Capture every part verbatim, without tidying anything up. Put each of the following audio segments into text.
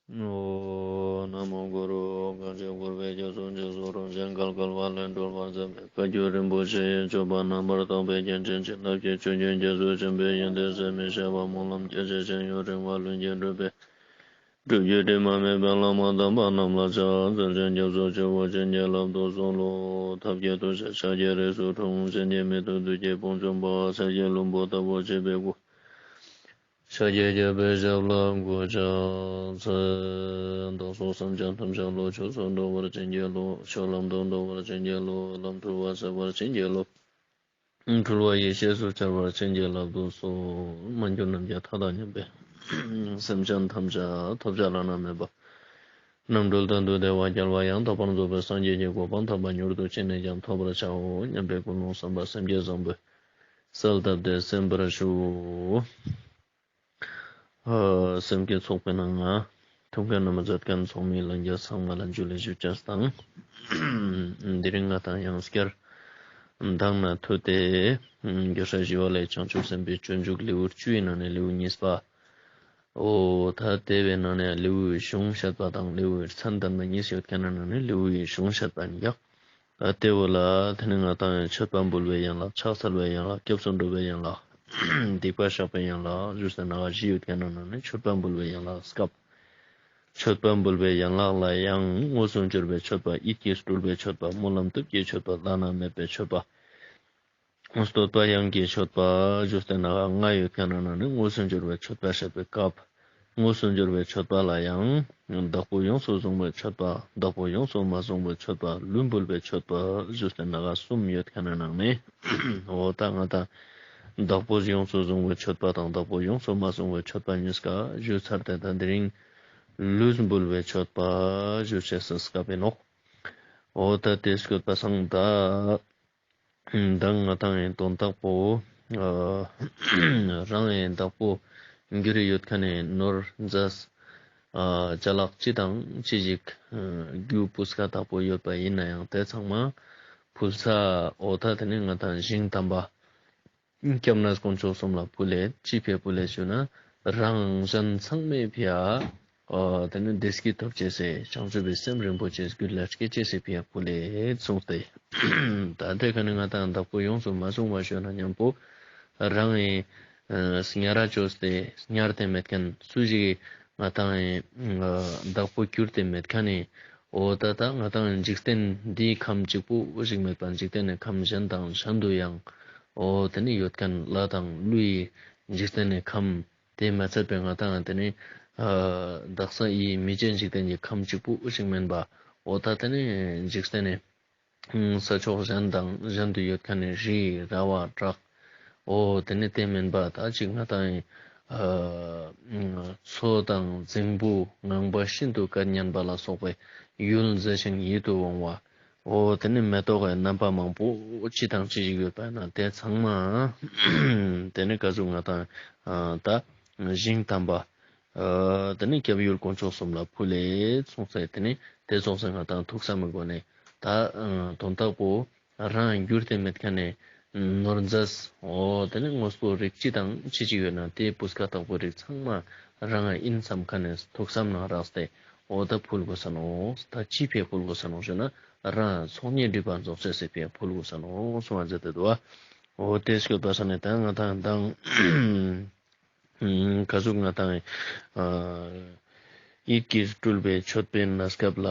ཨོ། ན་མོ་གུ་རུ། གང་ཞིག་གུས་པས་སྐྱབས་སུ་མཆིའོ། རང་གཞན་གང་ག་བ་ལས་སྒྲོལ་བར་མཛད་པའི་བཀའ་བརྒྱུད་རིན་པོ་ཆེ་ཡི་སྤྱོད་པ་རྣམ་པར་དག་པའི་རྒྱན་ཅན་བྱིན་རླབས་ཀྱི་ཆུ་རྒྱུན་རྒྱ་མཚོ་ཆེན་པོའི་ཡོན་ཏན་ཟད་མི་ཤེས་པ་སྨོན་ལམ་སྐྱེ་མཆེད་ཅན་ཡུན་རིང་བ་ལྷུན་གྱིས་གྲུབ་པའི་སྒྲུབ་བརྒྱུད་དྲི་མ་མེད་པའི་བླ་མ་དམ་པ་རྣམས་ལ་ཕྱག་འཚལ་ཞིང་སྐྱབས་སུ་མཆིའོ། བྱིན་གྱིས་བརླབ་ཏུ་གསོལ་ལོ། ཐབས་མཁས་ཐུགས་རྗེས་ཕྱག་རྒྱའི་རིགས་སུ་འཁྲུངས། བྱིན་གྱིས་མི་ཐུབ་བདུད་ཀྱི་དཔུང་འཇོམས་པ། ཕྱག་གི་ལྷུན་པོ་ལྟ་བུར་བརྗིད་པའི་སྐུ། ཕྱག་གི་རྒྱལ་པོའི་ཞབས་ལ་གུས་ཕྱག་འཚལ། བདག་སོགས་སེམས་ཅན་ཐམས་ཅད་བློ་ཆོས་སུ་འགྲོ་བར་བྱིན་གྱིས་རློབས། ཆོས་ལམ་དུ་འགྲོ་བར་བྱིན་གྱིས་རློབས། ལམ་འཁྲུལ་བ་སེལ་བར་བྱིན་གྱིས་རློབས། འཁྲུལ་བ་ཡེ་ཤེས་སུ་འཆར་བར་བྱིན་གྱིས་བརླབ་ཏུ་གསོལ། མ་གྱུར་ནམ་མཁའི་མཐའ་དང་མཉམ་པའི་སེམས་ཅན་ཐམས་ཅད་ཐོབ་བྱ་བླ་ན་མེད་པ། རྣམ་གྲོལ་དོན་དུ་བདེ་བ་རྒྱལ་བ་ཡང་དག་པར་རྫོགས་པའི་སངས་རྒྱས་ཀྱི་གོ་འཕང་ཐོབ་པར་མྱུར་དུ་ཅི་ནས་ཀྱང་ཐོབ་པར་བྱའོ་སྙམ་པའི་ཀུན་སློང་བསམ་པ་སེམས་བསྐྱེད་བཟང་པོས་གསལ་བཏབ་སྟེ་གསན་པར་ཞུ། ཨ། སེམས་བསྐྱེད་ཚོགས་པའི་ནང་ང་ཐུགས་འགན་རྣམས་མཛད་མཁན་ཚོགས་མི་ལྷན་རྒྱས་ཚང་མ་ལ་ཇུ་ལེ་ཞུ་ཅེས་དང་། དེ་རིང་ང་དང་ཡང་སྐྱར་མདང་ནས་ཐོས་ཏེ་རྒྱལ་སྲས་ཞི་བ་ལྷས་བྱང་ཆུབ་སེམས་དཔའི་སྤྱོད་འཇུག་ལེའུ་བཅུའི་ནང་ནས་ལེའུ་གཉིས་པ། ཨོ། ད་དེ་བའི་ནང་ནས་ལེའུའི་གཞུང་བཤད་པ་དང་ལེའུའི་མཚན་བསྟན་པ་གཉིས་ཡོད་མཁན་ནང་ནས་ལེའུའི་གཞུང་བཤད་པ་ཡིན་ཡག་ད་དེ་བོ་ལ་དེ་ནི་ང་དང་མཆོད་པ་འབུལ་བའི་ཡན་ལག་ཕྱག་འཚལ་བའི་ཡན་ལག་སྐྱབས་སུ་འགྲོ་བའི་ཡན་ལག་སྡིག་པ་བཤགས་པའི་ཡན་ལག་ཞུས་ཏེ་ན་བཞི་ཡོད་མཁན་ནང་ནས་མཆོད་པ་འབུལ་བའི་ཡན་ལག་སྐབས། མཆོད་པ་འབུལ་བའི་ཡན་ལག་ལ་ཡང་དངོས་སུ་འབྱོར་བའི་མཆོད་པ། ཡིད་ཀྱིས་སྤྲུལ་པའི་མཆོད་པ། སྨོན་ལམ་སྟོབས་ཀྱི་མཆོད་པ། བླ་ན་མེད་པའི་མཆོད་པ། བསྟོད་པ་དབྱངས་ཀྱི་མཆོད་པ་ཞུས་ཏེ་ན་ལྔ་ཡོད་མཁན་ནང་ནས་དངོས་སུ་འབྱོར་བའི་མཆོད་པ་བཤད་པའི་སྐབས། དངོས་སུ་འབྱོར་བའི་མཆོད་པ་ལ་ཡང་། བདག་པོས་ཡོངས་སུ་བཟུང་བའི་མཆོད་པ། བདག་པོས་ཡོངས་སུ་མ་བཟུང་བའི་མཆོད་པ། ལུས་འབུལ་བའི་མཆོད་པ་ཞུས་ཏེ་ན་ག་གསུམ་ཡོད་མཁན་ནང་ནས། འོ་ད་ང་དང་བདག་པོས་ཡོངས་སུ་བཟུང་བའི་མཆོད་པ་དང་བདག་པོས་ཡོངས་སུ་མ་བཟུང་བའི་མཆོད་པ་གཉིས་ཀ་ཞུས་ཚར་ཏེ་ད་དེ་རིང་ལུས་འབུལ་བའི་མཆོད་པ་ཞུ་བྱེད་སའི་སྐབས་ཡིན་ནོག་འོ་ད་དེ་སྐབས་པ་སང་ད། མདང་ང་དང་ཡང་དོན་དག་པོ། ཨ། རང་ཡང་བདག་པོ་འགྱུར་ཡོད་མཁན་ནི་ནོར་རྫས། ཨ། ཅ་ལག་ཅི་དང་ཅི་ཞིག་ཨ། རྒྱུ་སྤུས་ཀ་དག་པོ་ཡོད་པ་ཡིན་ན་ཡང་དེ་ཚང་མ་ཕུལ་ས། འོ་ད་དེ་ནི་ང་དང་ཞིང་དམ་པ་སྐྱབས་གནས་དཀོན་མཆོག་གསུམ་ལ་ཕུལ་ལེ། ཅི་ཕིའ་ཕུལ་ལེ་ཞུ་ན་རང་གཞན་ཚང་མའི་ཕིའ། ཨོ། དེ་ནི་བདེ་སྐྱིད་ཐོབ་ཅེས་སི་བྱང་ཆུབ་པའི་སེམས་རིན་པོ་ཆེ་རྒྱུད་ལ་སྐྱེ་ཅེས་སི་ཕིའ་ཕུལ་ལེ་གསུངས་ཏེ། ད་དེ་ཁ་ནི་ང་དང་བདག་པོས་ཡོངས་སུ་མ་བཟུང་བ་ཞུ་ན་མཉམ་པོ། རང་ཡི་ཉ་ར་བཅོས་ཏེ་ཉར་ཏེ་མེད་མཁན་སུ་ཞིག་ང་དང་ཡི་བདག་པོ་གྱུར་ཏེ་མེད་མཁན་ནི། འོ་ད་ད་ང་དང་འཇིག་རྟེན་འདིའི་ཁམས་གཅིག་པུ་ཞིག་མེད་པ་འཇིག་རྟེན་ནི་ཁམས་གཞན་དང་གཞན་དུ་ཡང་། འོ་དེ་ནི་ཡོད་མཁན་ལྷ་དང་ཀླུའི་འཇིག་རྟེན་ནི་ཁམས། དེ་མ་ཚད་པའི་ང་དང་དེ་ནི། ཨ། དག་ས་ཡི་མི་མཇེད་འཇིག་རྟེན་གྱི་ཁམས་གཅིག་པུ་ཞིག་མིན་པ། འོ་ད་དེ་ནི་འཇིག་རྟེན་ནི། ས་ཕྱོགས་གཞན་དང་གཞན་དུ་ཡོད་མཁན་ནི་རི་ར་བ་བྲག་འོ་དེ་ནི་དེ་མིན་པ་ད་ཅིག་ང་དང་ཡི། ཨ། མཚོ་དང་རྫིང་བུ་ངང་པ་ཤིན་ཏུ་སྐད་སྙན་པ་ལ་སོགས་པའི་ཡུལ་མཛེས་ཤིང་ཡིད་དུ་འོང་བ། འོ་དེ་ནི་མེ་ཏོག་གི་རྣམ་པ་མང་པོ་ཅི་དང་ཅི་ཞིག་ཡོད་པ་ན་དེ་ཚང་མ། དེ་ནི་ག་ཟུག་ང་དང་ད་ཞིང་དམ་པ། དེ་ནི་སྐྱབས་ཡུལ་དཀོན་མཆོག་གསུམ་ལ་ཕུལ་ལེ་གསུངས་ཚེ་དེ་ནི་དེ་ཚོགས་སེ་ང་དང་ཐུགས་བསམ་གི་སྒོ་ནས་ད་དོན་དག་པོ་རང་འགྱུར་ཏེ་མེད་མཁན་ནི་ནོར་རྫས། འོ་དེ་ནི་དངོས་པོ་རིགས་ཅི་དང་ཅི་ཅིག་ཡོད་ན་དེ་སྤུས་ཀ་དག་པོ་རིགས་ཚང་མ་རང་ཡིན་བསམ་མཁན་ནི་ཐུགས་བསམ་ནང་རགས་ཏེ། འོ་ད་ཕུལ་དགོས་ས་ནོ། ད་ཅི་ཕིའ་ཕུལ་དགོས་ས་ནོ་ཞུ་ན་རང་ཚོགས་གཉིས་སྒྲིབ་པ་རྫོགས་ཅེས་སི་ཕིའ་ཕུལ་དགོས་ས་ནོ་གསུང་བ་མཛད་དེ་འདུག་བ། འོ་དེ་སྐྱོད་པ་ས་ནས་ད་ང་དང་དང་། ག་ཟུག་ང་དང་། ཨ། ཡིད་ཀྱིས་སྤྲུལ་པའི་མཆོད་པའི་གནས་སྐབས་ལ།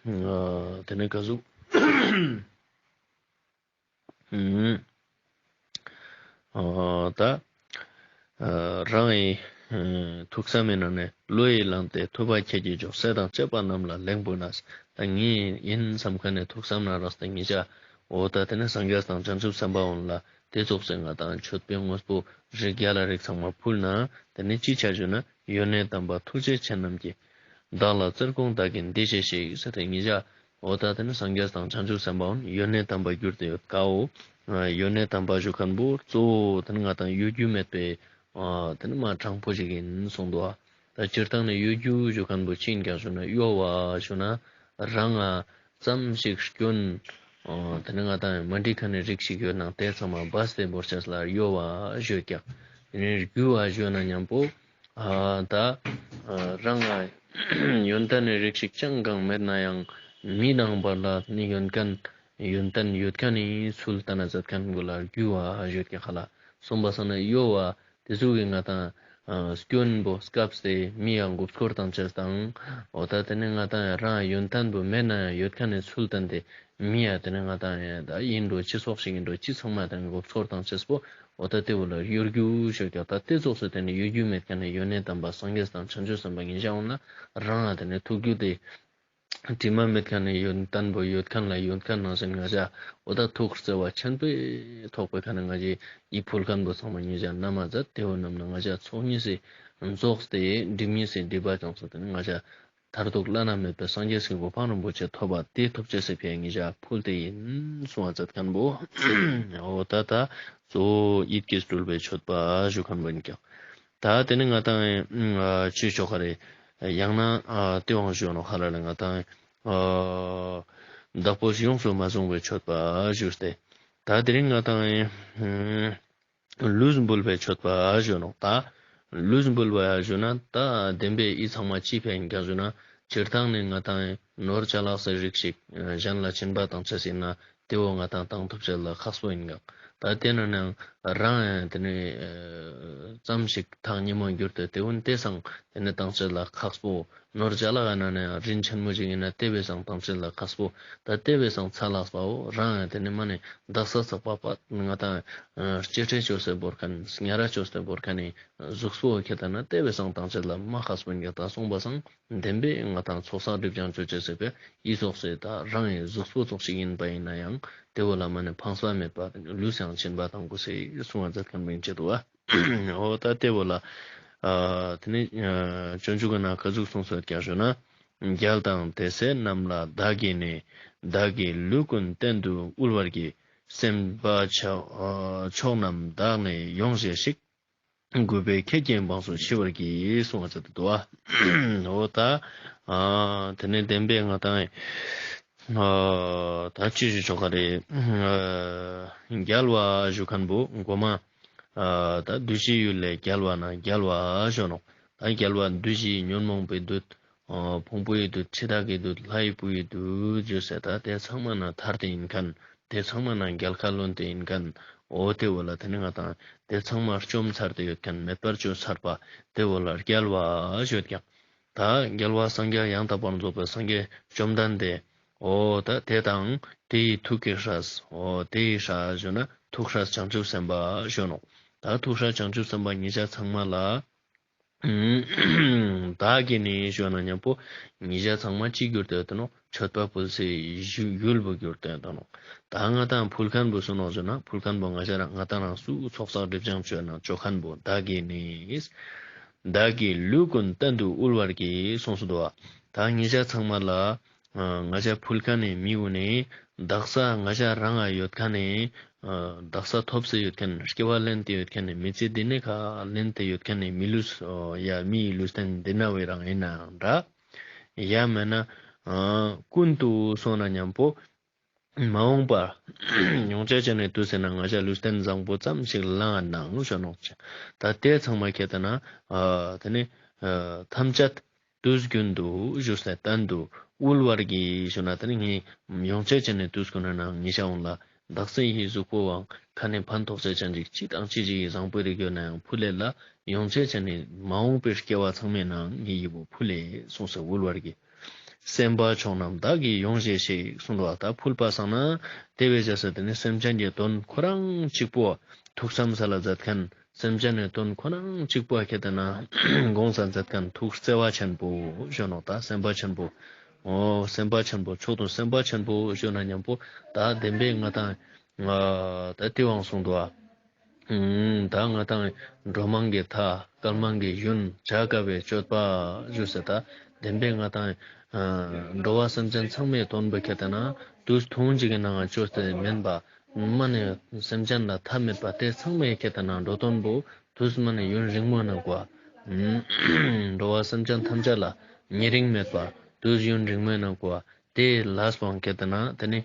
ཨ། དེ་ནས་ག་ཟུག་ཨ། ད། ཨ། རང་ཡི། ཨ། ཐུགས་བསམ་མི་ནང་ནས་བློ་ཡིས་བླངས་ཏེ་ཐུབ་པ་ཁྱེད་ཀྱིས་འཇོག་སྲས་དང་བཅས་པ་རྣམས་ལ་ལེགས་འབུལ་ན། ད་ངས་ཡིན་བསམ་མཁན་ནས་ཐུགས་བསམ་ནང་རགས་ཏེ་ངེད་ཅག་འོ་ད་དེ་ནི་སངས་རྒྱས་དང་བྱང་ཆུབ་སེམས་དཔའ་འོང་ལ་དེ་ཚོགས་སེ་ང་དང་མཆོད་པའི་དངོས་པོ་རིགས་བརྒྱ་ལ་རིགས་ཚང་མ་ཕུལ་ན་དེ་ནི་ཅི་ཆ་ཞུ་ན་ཡོན་གནས་དམ་པ་ཐུགས་རྗེ་ཆེ་རྣམས་ཀྱིས། བདག་ལ་བརྩེར་དགོངས་བདག་གིས་འདི་བྱས་ཤིག་ཟེར་ཏེ་ངེད་ཅག་འོ་ད་དེ་ནི་སངས་རྒྱས་དང་བྱང་ཆུབ་སེམས་དཔའ་འོང་ཡོན་གནས་དམ་པ་གྱུར་ཏེ་ཡོད་ཀའོ། ཡོན་གནས་དམ་པ་ཞུ་མཁན་པོ་གཙོ་བོ་དེ་ནི་ང་དང་གཡོ་སྒྱུ་མེད་པའི། དེ་ནི་མ་དྲང་པོ་ཞིག་ཡིན་གསུངས་འདུག་བ། ད་སྤྱིར་བཏང་ནས་གཡོ་སྒྱུ་ཞུ་མཁན་པོ་ཅི་ཡིན་ཀྱང་ཞུ་ན་གཡོ་བ་ཞུ་ན་རང་ང་ཙམ་ཞིག་སྐྱོན། དེ་ནི་ང་དང་མ་འགྲིག་མཁན་ནི་རིགས་ཤིག་ཡོད་ན་དེ་ཚང་མ་སྦས་ཏེ་བོར་ཅེས་ལ་གཡོ་བ་ཞུ་ཀྱང་། དེ་ནི་སྒྱུ་བ་ཞུ་ན་མཉམ་པོ། ཨ། ད། རང་ང་ ཡོན་ཏན་ནི་རིགས་ཤིག་ཅང་གང་མེད་ན་ཡང་མི་དང་བར་ལ་ནི་ཡོན་ཏན་ཡོན་ཏན་ཡོད་མཁན་ནི་ཚུལ་ལྟ་ན་མཛད་མཁན་གོ་ལ་རྒྱུ་བ་ཡོད་ཀྱང་ཁ་ལ་གསུངས་པ་སང་ན་གཡོ་བ་དེ་ཚོ་གི་ང་དང་སྐྱོན་པོ་སྐབས་སེ་མི་ཡང་མགོ་སྐོར་དང་བཅས་དང་འོ་ད་དེ་ནི་ང་དང་རང་ཡོན་ཏན་པོ་མེད་ན་ཡང་ཡོད་མཁན་ནི་ཚུལ་བསྟན་ཏེ། མི་ཡ་དེ་ནི་ང་དང་ཡ་ད་ཡིན་འགྲོ་སྤྱི་ཚོགས་ཤིག་ཡིན་འགྲོ་སྤྱི་ཚང་མ་དེ་ནི་མགོ་ཚོར་དང་བཅས་པོ་འོ་ད་དེ་བོ་ལ་གཡོ་སྒྱུ་ཞོག་ཀྱང་ད་དེ་ཚོགས་སུ་དེ་ནི་གཡོ་སྒྱུ་མེད་མཁན་ནི་ཡོན་གནས་དམ་པ་སངས་རྒྱས་དང་བྱང་ཆུབ་སེམས་དཔའ་ཉིད་བྱ་འོང་ན་རང་ཡ་དེ་ནི་ཐུགས་རྒྱུད་དེ་དྲི་མ་མེད་མཁན་ནི་ཡོན་ཏན་པོ་ཡོད་མཁན་ལ་ཡོད་མཁན་ནང་བཞིན་ང་ཅག་འོ་ད་ཐུགས་བརྩེ་བ་ཆེན་པོས་ཐོག་པའི་ཁ་ནི་ང་ཅག་ཡིད་ཕུལ་མཁན་པོ་ཚང་མ་ཉིད་བྱ་རྣམ་མ་མཛད་དེ་བོ་རྣམས་ནི་ང་ཅག་ཚོགས་གཉིས་སེ་རྫོགས་ཏེ་སྒྲིབ་གཉིས་སེ་སྒྲིབ་པ་ཅུང་ཟད་དེ་ནི་ང་ཅག་མཐར་ཐུག་བླ་ན་མེད་པའི་སངས་རྒྱས་ཀྱི་གོ་འཕང་རིན་པོ་ཆེ་ཐོབ་པ་དེ་ཐོབ་ཅེས་སི་ཕིའ་ཉིད་བྱ་ཕུལ་ཏེ་ཡིན་གསུང་བ་མཛད་མཁན་པོ། འོ་ད་ད་གཙོ་བོ་ཡིད་ཀྱིས་སྤྲུལ་པའི་མཆོད་པ་ཞུ་མཁན་པོ་ཡིན་ཀྱང་། ད་དེ་ནི་ང་དང་ཅི་ཞོག་ག་རེ་ཡང་ན་དེ་དབང་ཞུ་ནོ་ཧ་ལ་ལ་ང་དང་བདག་པོས་ཡོངས་སུ་མ་བཟུང་བའི་མཆོད་པ་ཞུས་ཏེ། ད་དེ་རིང་ང་དང་ལུས་འབུལ་བའི་མཆོད་པ་ཞུ་ནོ་ད། ལུས་འབུལ་བ་ཞུ་ན་ད་བདེན་པའི་ཡིད་ཚང་མ་ཅི་ཕན་ཀྱང་ཞུ་ན་སྤྱིར་བཏང་ནས་ང་དང་ནོར་ཅ་ལག་ཟེར་རིགས་ཤིག་གཞན་ལ་སྦྱིན་པ་བཏང་ཆ་ཟིན་ན་དེ་བོ་ང་དང་བཏང་ཐུབ་ཆེད་ལ་ཁག་པོ་ཡིན་གང་། ད་དེ་ན་ནང་རང་ཡང་དེ་ནས་ཙམ་ཞིག་ཐག་ཉེ་མོ་གྱུར་ཏེ་དེ་བོ་དེ་སང་དེ་ནས་བཏང་ཆེད་ལ་ཁག་པོ། ནོར་ཅ་ལག་ཡིན་ན་ནི་རིན་ཆེན་མོ་ཞིག་ཡིན་ན་དེ་བས་སང་བཏང་ཆེད་ལ་ཁག་པོ། ད་དེ་བས་སང་ཚ་ལགས་པའོ་རང་ཡང་དེ་ནི་མ་ནི་འདག་ས་ཚགས་པ་པ་ང་དང་སྐྱེ་ཕྲད་བཅོས་སེ་བོར་མཁན་ཉ་ར་བཅོས་སེ་བོར་མཁན་ནི་གཟུགས་པོ་ཁྱེད་ལྟ་ན་དེ་བས་སང་བཏང་ཆེད་ལ་མ་ཁག་པོ་ཡིན་ཀྱང་ད་སོང་པ་སང་བདེན་པས་ང་དང་ཚོགས་བསགས་སྒྲིབ་སྦྱང་བཅོ་བཅོས་སེ་བས་ཡིད་སོགས་སེ་ད་རང་ཡི་གཟུགས་པོ་ཚོགས་ཤིག་ཡིན་པ་ཡིན་ན་ཡང་དེ་བོ་ལ་མ་ནི་ཕངས་པ་མེད་པ་ལུས་ཡང་སྦྱིན་པ་དང་དགོས་སེ་གསུང་བ་མཛད་མཁན་མིན་ཅེས་དུ་བ། འོ་ད་ལྟེ་བོ་ལ། ཨ་དེ་ནས་ཨ་སྤྱོད་འཇུག་གི་ནང་ག་ཟུག་གསུངས་སོ་ཀྱང་ཞུ་ན། རྒྱལ་དང་དེ་སྲས་རྣམས་ལ་བདག་གིས་ནི། བདག་གི་ལུས་ཀུན་གཏན་དུ་དབུལ་བར་བགྱི། སེམས་དཔའ་མཆོག་ཨ་མཆོག་རྣམས་བདག་ནི་ཡོངས་བཞེས་ཤིག། གུས་པས་ཁྱེད་ཀྱི་འབངས་སུ་མཆི་བར་བགྱི་གསུངས་པ་ཙམ་དུ་དུ་བ། འོ་ད་ཨ་དེ་ནས་བདེན་པའི་ང་དང་། ཨ་ད་ཅི་ཞིག་ཆོག་ག་རེད། ཨ་རྒྱལ་བ་ཞུ་མཁན་པོ་མགོ་མ། ཨ་ད་བདུད་བཞིའི་ཡུལ་ལས་རྒྱལ་བ་ན་རྒྱལ་བ་ཞུ་ནོ། ད་རྒྱལ་བ་བདུད་བཞིའི་ཉོན་མོངས་པའི་བདུད། ཨ་ཕུང་པོའི་བདུད་འཆི་བདག་གི་བདུད་ལྷ་ཡི་བུ་ཡི་བདུད་ཞུ་ཟེར་ད་དེ་ཚང་མ་ན་ཐར་ཏེ་ཡིན་མཁན། དེ་ཚང་མ་ན་རྒྱལ་ཁ་ལོན་ཏེ་ཡིན་མཁན། འོ་དེ་བོ་ལ་དེ་ནི་ང་དང་དེ་ཚང་མ་བཅོམ་ཚར་ཏེ་ཡོད་མཁན་མེད་པར་བཅོས་ཚར་པ་དེ་བོ་ལ་རྒྱལ་བ་ཞུ་ཀྱང་། ད་རྒྱལ་བ་སངས་རྒྱས་ཡང་དག་པར་རྫོགས་པའི་སངས་རྒྱས་བཅོམ་ལྡན་འདས། འོ་ད་དེ་དང་དེ་ཡི་ཐུགས་ཀྱི་སྲས། འོ་དེ་ཡི་སྲས་ཞུ་ན་ཐུགས་སྲས་བྱང་ཆུབ་སེམས་དཔའ་ཞུ་ནོ། ད་ཐུགས་སྲས་བྱང་ཆུབ་སེམས་དཔའ་ཉིད་ཆ་ཚང་མ་ལ། བདག་གིས་ནི་ཞུ་ན་མཉམ་པོ་ཉིད་ཆ་ཚང་མ་གཅིག་གྱུར་ཏེ་ཡོད་ནོ། མཆོད་པ་ཕུལ་སའི་ཡུལ་པོ་གྱུར་ཏེ་ཡོད་ནོ། ད་ང་དང་ཕུལ་མཁན་པོ་སུ་ནོ་ཞུ་ན་ཕུལ་མཁན་པོ་ང་ཅག་རང་ང་དང་རང་སུ་ཚོགས་བསགས་སྒྲིབ་སྦྱང་བཅོས་ན་བཅོ་མཁན་པོ་བདག་གིས་ནི། བདག་གི་ལུས་ཀུན་གཏན་དུ་དབུལ་བར་བགྱི་གསུངས་སུ་འདུག་བ། ད་ཉིད་ཆ་ཚང་མ་ལ། ང་ཅག་ཕུལ་མཁན་ནི་མི་གུན་ནི་དག་ས་ང་ཅག་རང་ང་ཡོད་མཁན་ནི་དག་ས་ཐོབ་སེ་ཡོད་མཁན་སྐྱེ་བ་ལེན་ཏེ་ཡོད་མཁན་ནི་མི་ཚེ་འདི་ནས་ཁ་ལེན་ཏེ་ཡོད་མཁན་ནི་མི་ལུས་ཡ་མིའི་ལུས་རྟེན་འདི་ན་བའི་རང་ཡིན་ནའང་འདྲ། ཡ་མེད་ན་ཀུན་ཏུ་སོང་ན་མཉམ་པོ་མ་འོངས་པ་ཡོང་ཆ་ཅན་ནི་དུས་ཟེར་ན་ང་ཅག་ལུས་རྟེན་བཟང་པོ་ཙམ་ཞིག་ལང་ནང་ཞོ་ནོག་ཅིག་ད་དེ་ཚང་མ་ཁྱེད་ལྟ་ན་དེ་ནི་ཐམས་ཅད། དུས་རྒྱུན་དུ་བཞུགས་སའི་གཏན་དུ་དབུལ་བར་བགྱི་ཞུ་ན་དེ་ནི་ངས་ཡོང་ཆ་ཅན་ནི་དུས་ཀུན་ན་ནང་ཉི་ཤ་འོང་ལ་བདག་སེམས་ཡི་གཟུགས་པོའང་ཁ་ནས་ཕན་ཐོགས་ཆ་ཅན་ཅིག་ཅི་དང་ཅི་ཞིག་གི་བཟང་པོའི་རིགས་ཡོད་ན་ཡང་ཕུལ་ལེ་ལ་ཡོང་ཆ་ཅན་ནི་མ་འོངས་པའི་སྐྱེ་བ་ཚང་མའི་ནང་ངས་ཡི་བོ་ཕུལ་ལེ་གསུངས་སོ་དབུལ་བར་བགྱི། སེམས་དཔའ་མཆོག་རྣམས་བདག་གིས་ཡོངས་བཞེས་ཤིག་གསུངས་འདུག་ད་ཕུལ་པ་སང་ན་དེ་བས་བྱས་ས་དེ་ནི་སེམས་ཅན་གྱི་དོན་ཁོ་རང་གཅིག་པོ་ཐུགས་བསམ་ས་ལ་མཛད་མཁན། སེམས་ཅན་ནི་དོན་ཁོ་ན་གཅིག་པོ་ཁྱེད་ལྟ་ན་དགོངས་ས་མཛད་མཁན་ཐུགས་བརྩེ་བ་ཆེན་པོ་ཞུ་ནོ། ད་སེམས་དཔའ་ཆེན་པོ། འོ་སེམས་དཔའ་ཆེན་པོ་མཆོག་ཏུ་སེམས་དཔའ་ཆེན་པོ་ཞུ་ན་མཉམ་པོ་ད་བདེན་པའི་ང་དང་ད་དེ་དབང་གསུངས་འདུག་ཨ། ད་ང་དང་འགྲོ་མང་གི་མཐའ་སྐལ་མང་གི་ཡུན་བྱ་དཀའ་བའི་སྤྱོད་པ་ཞུ་ས་ད་བདེན་པའི་ང་དང་འགྲོ་བ་སེམས་ཅན་ཚང་མའི་དོན་པོ་ཁྱེད་ལྟ་ན་དུས་ཐུང་ཅིག་གི་ནང་ང་བཅོས་ཏེ་མིན་པ། མ་ནས་སེམས་ཅན་ལ་མཐའ་མེད་པ་དེ་ཚང་མས་ཁྱེད་ལྟ་ན་འགྲོ་དོན་པོ་དུས་མ་ནས་ཡུན་རིང་མོ་ན་གོ། འགྲོ་བ་སེམས་ཅན་ཐམས་ཅད་ལ་ཉེ་རིང་མེད་པ་དུས་ཡུན་རིང་མོ་ན་གོ། དེ་ལ་སྤང་ཁྱེད་ལྟ་ན་དེ་ནི་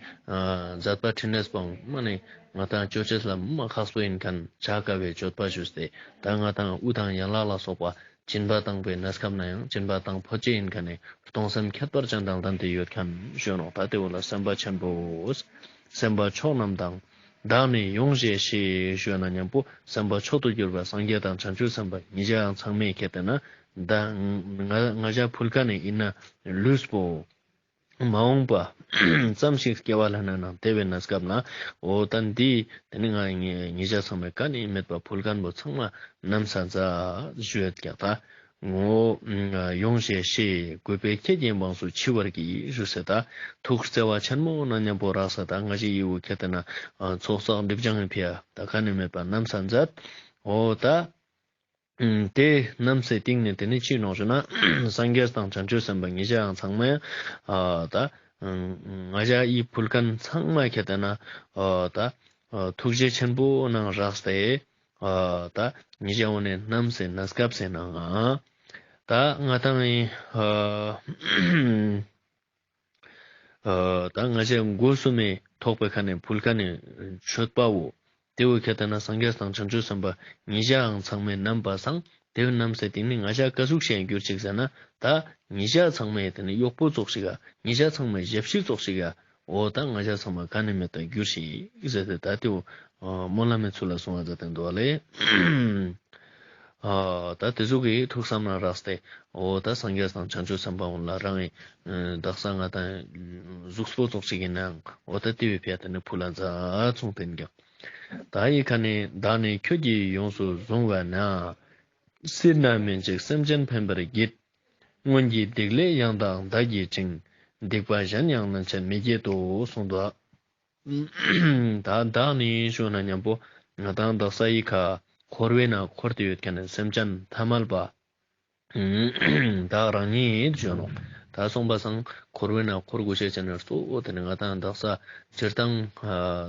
མཛད་པ་འཕྲིན་ལས་སྤང་མ་ནས་ང་དང་ཅོ་ཅེས་ལ་མ་ཁག་པོ་ཡིན་མཁན་བྱ་དཀའ་བའི་སྤྱོད་པ་ཞུས་ཏེ་ད་ང་དང་དབུ་དང་ཡན་ལག་ལ་སོགས་པ། སྦྱིན་པ་བཏང་པའི་གནས་སྐབས་ན་ཡང་སྦྱིན་པ་བཏང་ཕོད་ཅེས་ཡིན་མཁན་ནི་གཏོང་སེམས་ཁྱད་པར་ཅན་དང་ལྡན་ཏེ་ཡོད་མཁན་ཞུ་ནོ། ད་དེ་བོ་ལ་སེམས་དཔའ་ཆེན་པོ། སེམས་དཔའ་མཆོག་རྣམས་དང་། བདག་ནི་ཡོངས་བཞེས་ཤིག་ཞུ་ན་མཉམ་པོ་སེམས་དཔའ་མཆོག་ཏུ་གྱུར་པ་སངས་རྒྱས་དང་བྱང་ཆུབ་སེམས་དཔའ་ཉིད་ཀྱང་ཚང་མས་ཁྱེད་དེ་ན་ད་ང་ང་ཞ་ཕུལ་མཁན་ནི་ཡིན་ན་ལུས་པོ། མ་འོངས་པ་ཙམ་ཞིག་སྐྱེ་བ་ལེན་ན་ནང་དེ་བས་ན་སྐབས་ན་འོ་ད་འདི་དེ་ནི་ང་ཉེ་ཉེ་ཆར་ཚང་མས་ག་ནས་མེད་པ་ཕུལ་མཁན་པོ་ཚང་མ་ནམ་ས་ཛ་ཞུས་ཀྱང་ད་ངོ་ཡོང་ཞེས་ཤེས་དགོས་པའི་ཁྱེད་ཀྱི་འབངས་སུ་འཆི་བར་གྱིས་ཞུ་ཟེར་ད་ཐུགས་བརྩེ་བ་ཆེན་མོ་ན་མཉམ་པོ་རག་ས་ད་ང་ཞིག་ཡིའུ་ཁྱེད་དེ་ན་ཚོགས་བསགས་སྒྲིབ་སྦྱང་ཕི་ཡ་ད་ག་ནས་མེད་པ་ནམ་ས་ཛ་འོ་ད། དེ་རྣམས་སའི་སྟེང་ནས་དེ་ནི་ཅི་ནོག་ཞུ་ན། སངས་རྒྱས་དང་བྱང་ཆུབ་སེམས་དཔའ་ཉེ་ཆར་ཡང་ཚང་མས་ཨ་ད་ང་ཞ་ཡི་ཕུལ་མཁན་ཚང་མ་ཁྱེད་དེ་ན་ཨ་ད་ཐུགས་རྗེ་ཆེན་པོ་ནང་རགས་ཏེ་ཨ་ད་ཉེ་ཆར་འོ་ནས་རྣམས་སའི་གནས་སྐབས་སའི་ནང་ད་ང་དང་ཨ། ད་ང་ཞའི་སྒོ་གསུམ་མའི་ཐོག་པའི་ཁ་ནས་ཕུལ་ཁ་ནས་མཆོད་པའོ། དེ་བོ་ཁྱེད་ལྟ་ན་སངས་རྒྱས་དང་བྱང་ཆུབ་སེམས་དཔའ་ཉིད་ཀྱང་ཚང་མའི་རྣམ་པ་སང་དེ་བོ་རྣམ་སེ་དེ་ནི་ང་ཞ་ཀ་ཟུག་ཤེས་གྱུར་ཅིག་ཟེར་ན་ད་ཉིད་ཀྱང་ཚང་མའི་དེ་ནི་གཡོག་པོ་ཙོགས་ཤིག་ག་ཉིད་ཀྱང་ཚང་མའི་ཞབས་ཕྱི་ཙོགས་ཤིག་ག་འོ་ད་ང་ཞ་ཚང་མ་ག་ནས་མེད་ད་གྱུར་ཞིག་ཟེར་ཏེ་ད་དེ་བོ་སྨོན་ལམ་མའི་ཚུལ་ལ་གསུང་བ་ཛ་དེ་འདུག་བ་ལས། ཨ་ད་དེ་ཟུག་གི་ཐུགས་བསམ་ན་རགས་ཏེ་འོ་ད་སངས་རྒྱས་དང་བྱང་ཆུབ་སེམས་དཔའ་འོ་ལ་རང་ཨེ་དག་ས་ང་དང་གཟུགས་པོ་ཙོགས་ཤིག་གི་ནང་འོ་ད་དེ་བའི་ཕྱིར་དེ་ནི་ཕུལ་ལ་ཛ་ཚོང་དེ་འགྱོ། ད་ཡི་ཁ་ནས་བདག་ནི་ཁྱོད་ཀྱིས་ཡོངས་སུ་བཟུང་བས་ན། སྲིད་ན་མི་འཇིགས་སེམས་ཅན་ཕན་པར་བགྱིད། སྔོན་གྱི་སྡིག་ལས་ཡང་དག་འདའ་བགྱིད་ཅིང་། སྡིག་པ་གཞན་ཡང་ནམ་ཡང་མི་བགྱིད་དོ་གསུངས་འདུག་ད་བདག་ནི་ཞུ་ན་མཉམ་པོ་ང་དང་དག་ས་ཡི་ཁ་འཁོར་བའི་ནང་འཁོར་ཏེ་ཡོད་མཁན་ནི་སེམས་ཅན་ཐ་མལ་པ། བདག་རང་ཉིད་ཞུ་ནོ། ད་སོང་པ་སང་འཁོར་བའི་ནང་འཁོར་དགོས་ཤེས་ཅན་ནི་གཙོ་བོ་དེ་ནི་ང་དང་དག་ས་སྤྱིར་བཏང་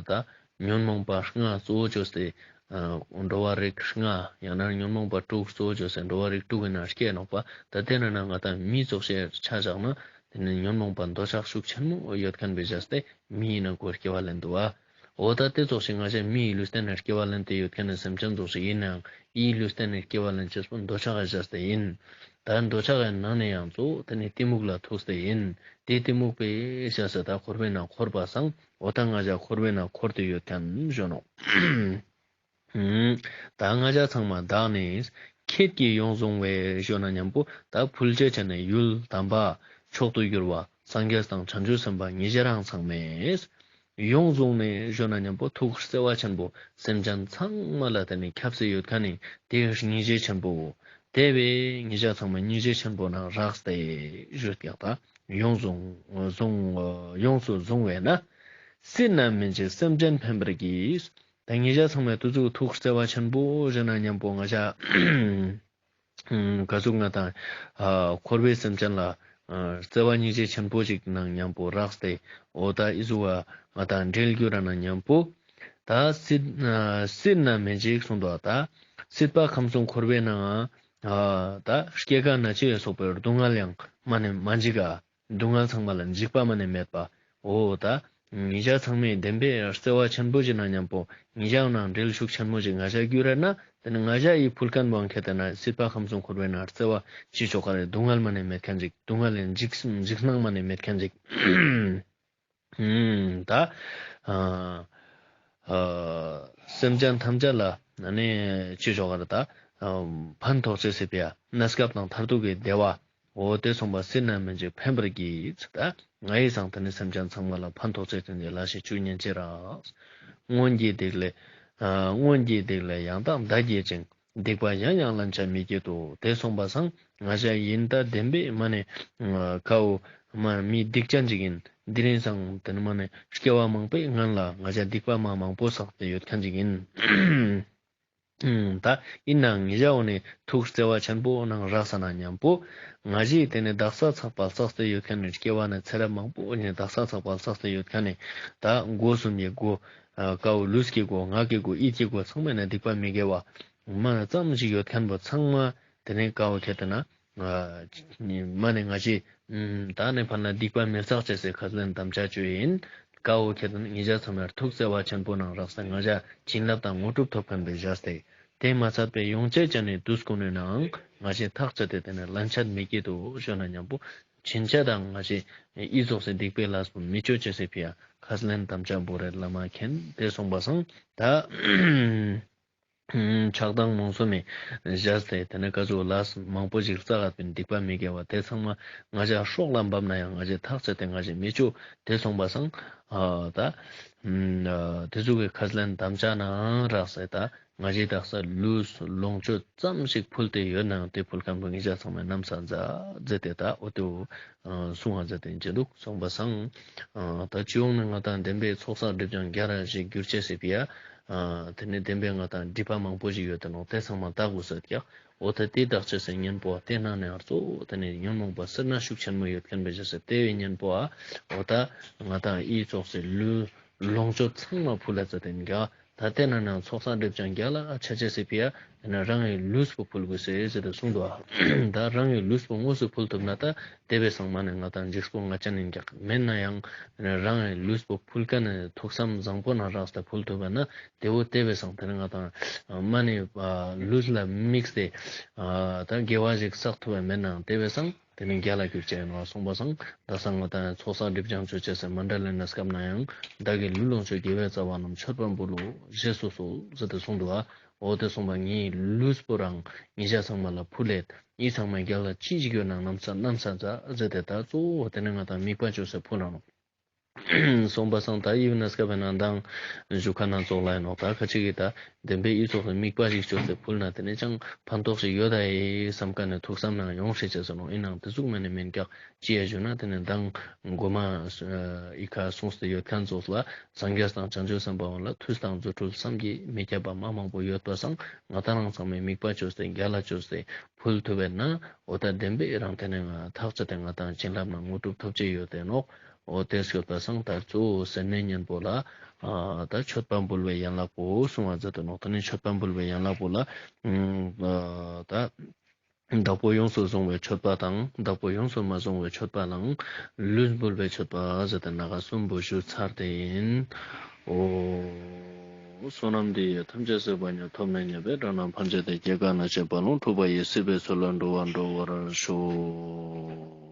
ད་ཉོན་མོངས་པ་ལྔ་གཙོ་བོ་བཅོས་ཏེ་འགྲོ་བ་རིགས་ལྔ་ཡང་ན་ཉོན་མོངས་པ་དྲུག་གཙོ་བོ་བཅོས་ཏེ་འགྲོ་བ་རིགས་དྲུག་གི་ནང་སྐྱེས་ནོག་པ། ད་དེ་ནི་ན་ང་དང་མི་ཙོགས་ཤེས་ཆ་བཞག་ན་དེ་ནི་ཉོན་མོངས་པ་འདོད་ཆགས་ཤུགས་ཆེན་མོ་ཡོད་མཁན་བེ་བྱས་ཏེ་མི་ཡིན་ན་གོ་སྐྱེ་བ་ལེན་འདུག་བ། འོ་ད་དེ་ཙོགས་ཤིག་ང་ཞ་མིའི་ལུས་རྟེན་ནས་སྐྱེ་བ་ལེན་ཏེ་ཡོད་མཁན་ནི་སེམས་ཅན་ཙོགས་ཤིག་ཡིན་ནའང་ཡིའི་ལུས་རྟེན་ནས་སྐྱེ་བ་ལེན་ཅེས་པོ་འདོད་ཆགས་ཀྱི་བྱས་ཏེ་ཡིན། ད་འདོད་ཆགས་ཀྱི་ནང་ནས་ཡང་གཙོ་བོ་དེ་ནི་གཏི་མུག་ལ་ཐུག་སྟེ་ཡིན། དེ་གཏི་མུག་པའི་བྱས་ཏེ་ད་འཁོར་བའི་ནང་འཁོར་པ་སང་འོ་ད་ང་ཞ་འཁོར་བའི་ནང་འཁོར་ཏེ་ཡོད་མཁན་ཞུ་ནོ། ད་ང་ཞ་ཚང་མ་བདག་ནི་ཁྱེད་ཀྱིས་ཡོངས་བཟུང་བས་ཞུ་ན་མཉམ་པོ་ད་ཕུལ་བྱ་བྱས་ནས་ཡུལ་དམ་པ་མཆོག་ཏུ་གྱུར་བ་སངས་རྒྱས་དང་བྱང་ཆུབ་སེམས་དཔའ་ཉིད་ཀྱང་ཚང་མས་ཡོངས་བཟུང་ནས་ཞུ་ན་མཉམ་པོ་ཐུགས་བརྩེ་བ་ཆེན་པོ་སེམས་ཅན་ཚང་མ་ལ་དེ་ནི་ཁྱབ་སེ་ཡོད་མཁན་ནི་དེ་སྙིང་རྗེ་ཆེན་པོ་དེ་བས་ཉིད་ཀྱང་ཚང་མ་སྙིང་རྗེ་ཆེན་པོ་ནང་རགས་ཏེ་ཞུ་ཀྱག་ད་ཡོངས་བཟུང་བཟུང་ཡོངས་སུ་བཟུང་བས་ན་སྲིད་ན་མི་འཇིགས་སེམས་ཅན་ཕན་པར་བགྱིད། ད་ང་ཞ་ཚང་མས་དུ་ཚུགས་ཐུགས་བརྩེ་བ་ཆེན་པོ་ཞུ་ན་མཉམ་པོ་ང་ཞ་ག་ཟུག་ང་དང་འཁོར་བའི་སེམས་ཅན་ལ་བརྩེ་བ་སྙིང་རྗེ་ཆེན་པོ་ཞིག་ནང་མཉམ་པོ་རགས་ཏེ་འོ་ད་ཨི་ཟུག་ང་དང་འབྲེལ་རྒྱུ་ར་ན་མཉམ་པོ་ད་སྲིད་སྲིད་ན་མི་འཇིགས་གསུངས་འདུག་ད་སྲིད་པ་ཁམས་གསུམ་འཁོར་བའི་ནང་ད་སྐྱེ་རྒ་ན་འཆི་ལ་སོགས་པའི་སྡུག་བསྔལ་ཡང་མ་ནས་མ་འཇིགས་ག་སྡུག་བསྔལ་ཚང་མ་ལ་འཇིགས་པ་མ་ནས་མེད་པ། འོ་ད། ཉིད་ཀྱང་ཚང་མས་བདེན་པའི་བརྩེ་བ་ཆེན་པོ་ཞིག་ན་མཉམ་པོ་ཉིད་ཀྱང་ནང་འབྲེལ་ཤུགས་ཆེན་མོ་ཞིག་ང་ཞ་གྱུར་རེད་ན། དེ་ནི་ང་ཞ་ཡི་ཕུལ་མཁན་བང་ཁྱེད་དེ་ན་སྲིད་པ་ཁམས་གསུམ་འཁོར་བའི་ནང་བརྩེ་བ་ཅི་ཆོག་ག་རེད། སྡུག་བསྔལ་མ་ནས་མེད་མཁན་ཞིག་སྡུག་བསྔལ་ལས་འཇིགས་འཇིགས་སྣང་མ་ནས་མེད་མཁན་ཞིག་ད། སེམས་ཅན་ཐམས་ཅད་ལ་ནི་ཅི་ཆོག་ག་རེད་ད། ཕན་ཐོགས་ཆེ་སྲིད་པའི་གནས་སྐབས་དང་མཐར་ཐུག་གི་བདེ་བ། འོ་དེ་སོང་པ་སྲིད་ན་མི་འཇིགས་ཕན་པར་བགྱིད་ཟེར་ད། ང་ཡི་སང་དེ་ནི་སེམས་ཅན་ཚང་མ་ལ་ཕན་ཐོགས་ཚེ་དོན་གྱི་ལ་ཞིག་བཅུ་ཉིན་ཅི་རག་སྔོན་གྱི་སྡིག་ལས། སྔོན་གྱི་སྡིག་ལས་ཡང་དག་འདའ་བགྱིད་ཅིང་། སྡིག་པ་གཞན་ཡང་ལན་ཆགས་མི་བགྱིད་དོ། དེ་སོང་པ་སང་ང་ཞ་ཡིན་ད་བདེན་པའི་མ་ནས་ཁའོ་མ་མི་སྡིག་ཅན་ཅིག་ཡིན། དེ་རིང་སང་དེ་ནི་མ་ནས་སྐྱེ་བ་མང་པོའི་སྔན་ལ་ང་ཞ་སྡིག་པ་མ་མང་པོ་བསགས་ཏེ་ཡོད་མཁན་ཅིག་ཡིན། ད་ཡིན་ནའང་ངེད་ཅག་འོ་ནས་ཐུགས་བརྩེ་བ་ཆེན་པོ་ནང་རག་ས་ན་མཉམ་པོ་ང་ཞིག་དེ་ནས་དག་ས་ཚགས་པ་བསགས་ཏེ་ཡོད་མཁན་ནི་སྐྱེ་བ་ནི་ཚེ་རབས་མང་པོ་ནས་དག་ས་ཚགས་པ་བསགས་ཏེ་ཡོད་མཁན་ནི་ད་སྒོ་གསུམ་གྱི་སྒོ་ཀའོ་ལུས་ཀྱི་སྒོ་ངག་གི་སྒོ་ཡིད་ཀྱི་སྒོ་ཚང་མ་ནས་སྡིག་པ་མི་དགེ་བ་མ་ཙམ་ཞིག་ཡོད་མཁན་པོ་ཚང་མ་དེ་ནས་ཀའོ་ཁྱེད་དེ་ན། མ་ནས་ང་ཞིག་ད་ནས་ཕར་ན་སྡིག་པ་མི་བསགས་བྱས་སའི་ཁ་ལན་དམ་བཅའ་བཅོས་ཡིན། ཀའོ་ཁྱེད་དང་ཉེ་ཆར་ཚང་མར་ཐུགས་བརྩེ་བ་ཆེན་པོ་ནང་རག་ས་ང་ཞ་བྱིན་རླབས་དང་དངོས་གྲུབ་ཐོབ་མཁན་པའི་བཞག་སྟེ། དེ་མ་ཚད་པའི་ཡོང་ཆེད་ཅན་ནི་དུས་ཀུན་ནས་ནའང་ང་ཞེ་ཐག་ཆད་དེ་དེ་ནས་ལན་ཆད་མི་སྐྱེད་དོ་ཞོ་ན་མཉམ་པོ་ཕྱིན་ཆད་དང་ང་ཞེ་ཨི་ཙོགས་སེ་སྡིག་པའི་ལས་པོ་མི་ཆོ་ཆེ་སེ་ཕི་ཡ་ཁས་ལེན་དམ་བཅའ་བོ་རེད་ལ་མ་མཁན་དེ་སོང་པ་སང་ད། ཆགས་སྡང་རྨོངས་གསུམ་མེད་བཞག་སྟེ་དེ་ནས་ཀ་ཅོ་ལ་མང་པོ་ཞིག་རྩ་བ་པའི་སྡིག་པ་མི་དགེ་བ་དེ་ཚང་མ་ང་ཅག་སྲོག་ལ་འབབ་ན་ཡང་ང་ཅག་ཐག་ཆད་དེ་ང་ཅག་མི་བཅུག་དེ་སོང་པ་སང་ཨ་ད་ཨ་དེ་ཚོ་གི་ཁས་ལེན་དམ་བཅའ་ནང་རག་སེ་ད་ང་ཅག་དག་ས་ལུས་ལོངས་སྤྱོད་ཙམ་ཞིག་ཕུལ་ཏེ་ཡོད་ནའང་དེ་ཕུལ་མཁན་པོ་ང་ཅག་ཚང་མས་ནམ་ས་མཛའ་མཛད་དེ་ད་འོ་དེ་འོ་གསུང་བ་མཛད་དེ་འཇེ་འདུག་སོང་པ་སང་ཨ་ད་སྤྱི་ཡོངས་ནས་ང་དང་བདེན་པའི་ཚོགས་བསགས་སྒྲིབ་སྦྱང་རྒྱ་ར་ཞིག་འགྱུར་ཆེ་སེ་ཕི་ཡ། ཨ་དེ་ནས་བདེན་པའི་ང་དང་སྒྲིབ་པ་མང་པོ་ཞིག་ཡོད་དེ་ནོ་དེ་ཚང་མ་དག་དགོས་ཟེར་ཀྱག་འོ་ད་དེ་དག་ཆེ་སེ་གཉེན་པོ་དེ་ནང་ནས་ཨར་ཙོ་དེ་ནས་ཉོན་མོངས་པ་སེར་སྣ་ཤུགས་ཆེན་མོ་ཡོད་མཁན་པའི་ཞེ་སེ་དེ་བའི་གཉེན་པོ་ཨ་འོ་ད་ང་དང་ཨི་ཙོགས་སེ་ལུས་ལོངས་སྤྱོད་ཚང་མ་ཕུལ་ལ་ཙ་དེ་འགའ་ད་དེ་ནང་ནས་ཚོགས་བསགས་སྒྲིབ་སྦྱང་རྒྱ་ལ་ཨ་ཆ་ཆེ་སེ་ཕི་ཡ་དེ་ནས་རང་གི་ལུས་པོ་ཕུལ་དགོས་སེ་ཟེར་ཏེ་གསུངས་འདུག་ཨ་ད་རང་གི་ལུས་པོ་དངོས་སུ་ཕུལ་ཐུབ་ན་ད་དེ་བའི་སང་མ་ནས་ང་དང་འཇིགས་པོ་ང་ཅག་ནས་འགག་མེད་ན་ཡང་རང་གི་ལུས་པོ་ཕུལ་མཁན་ནི་ཐུགས་བསམ་བཟང་པོ་ནང་རགས་ཏེ་ཕུལ་ཐུབ་པ་ན་དེ་བོ་དེ་བས་སང་དེ་ནི་ང་དང་མ་ནི་ལུས་ལ་དམིགས་ཏེ་ད་དགེ་བ་ཞིག་བསགས་ཐུབ་པ་མེད་ནའང་དེ་བས་སང་དེ་ནི་རྒྱ་ལ་གྱུར་ཅན་ཡིན་ནོ་གསུངས་པ་སང་ད་སང་ང་དང་ཚོགས་བསགས་སྒྲིབ་སྦྱང་བཅོ་བྱེད་ཟེར་མ་འདྲ་ལེན་ན་སྐབས་ན་ཡང་བདག་གི་ལུས་ལོངས་སྤྱོད་དགེ་བའི་རྩ་བ་རྣམས་མཆོད་པ་འབུལ་ལོ་ཞེས་སོ་སོ་ཟེར་ཏེ་གསུངས་འདུག་ཨ། འོ་དེ་གསུངས་པ་ངའི་ལུས་པོ་རང་ཉེ་ཆ་ཚང་མ་ལ་ཕུལ་ལེ། ཡིད་ཚང་མ་རྒྱ་ལ་ཅི་ཞིག་ཡོད་ན་ནམ་ས་ནམ་ས་ཛ་ཟེར་ཏེ་ད་གཙོ་བོ་དེ་ནི་ང་དང་དམིགས་པ་བཅོས་སེ་ཕུལ་ནོ། སོང་པ་སང་ད་ཡིབ་ན་སྐབས་ན་མདང་ཞུ་ཁ་ན་ཙོགས་ལ་ཡིན་ནོ་ད་ཁ་ཅིག་གིས་ད་བདེན་པའི་ཡིད་ཙོགས་སེ་དམིགས་པ་ཞིག་བཅོས་སེ་ཕུལ་ན་དེ་ནི་ཅང་ཕན་ཐོགས་ཤིག་ཡོད་ད་ཡེ་བསམ་ཀ་ནས་ཐུགས་བསམ་ནང་ཡོང་ཤེས་བྱས་སོ་ནོ་ཡིན་ནང་དེ་ཟུག་མ་ནི་མིན་ཀྱག་ཅི་ཡ་ཞུ་ན་དེ་ནི་མདང་མགོ་མ་ཨི་ཁ་གསུངས་ཏེ་ཡོད་མཁན་ཙོགས་ལ་སངས་རྒྱས་དང་བྱང་ཆུབ་སེམས་དཔའ་བོ་ལ་མཐུ་དང་རྫུ་འཕྲུལ་བསམ་གྱིས་མི་ཁྱབ་པ་མ་མང་པོ་ཡོད་པ་སང་ང་ད་རང་ཚང་མས་དམིགས་པ་བཅོས་ཏེ་རྒྱ་ལ་བཅོས་ཏེ་ཕུལ་ཐུབ་པས་ན་འོ་ད་བདེན་པའི་རང་དེ་ནས་ང་ཐག་ཆོད་དེ་ང་དང་བྱིན་རླབས་ནང་དངོས་གྲུབ་ཐོབ་ཅེས་ཡོད་དེ་ནོག་འོ་དེ་སྐྱོད་པ་སང་ད་གཙོ་བོ་སེར་སྣའི་གཉེན་པོ་ལ་ད་མཆོད་པ་འབུལ་བའི་ཡན་ལག་པོ་གསུང་བ་མཛད་དེ་ནོག་དེ་ནས་མཆོད་པ་འབུལ་བའི་ཡན་ལག་པོ་ལ་ད། བདག་པོ་ཡོངས་སུ་བཟུང་བའི་མཆོད་པ་དང་། བདག་པོ་ཡོངས་སུ་མ་བཟུང་བའི་མཆོད་པ་ལའང་ལུས་འབུལ་བའི་མཆོད་པ་ཟེར་ཏེ་ན་ག་གསུམ་པོ་ཞུ་ཚར་ཏེ་ཡིན། ཨོ། བསོད་ནམས་འདི་ཡིས་ཐམས་ཅད་གཟིགས་པ་ཉིད། ཐོབ་ནས་ཉེས་པའི་དགྲ་རྣམས་ཕམ་བྱས་ཏེ། སྐྱེ་རྒ་ན་འཆིའི་རྦ་ཀློང་འཁྲུགས་པ་ཡི། སྲིད་པའི་མཚོ་ལས་འགྲོ་བ་སྒྲོལ་བར་ཤོག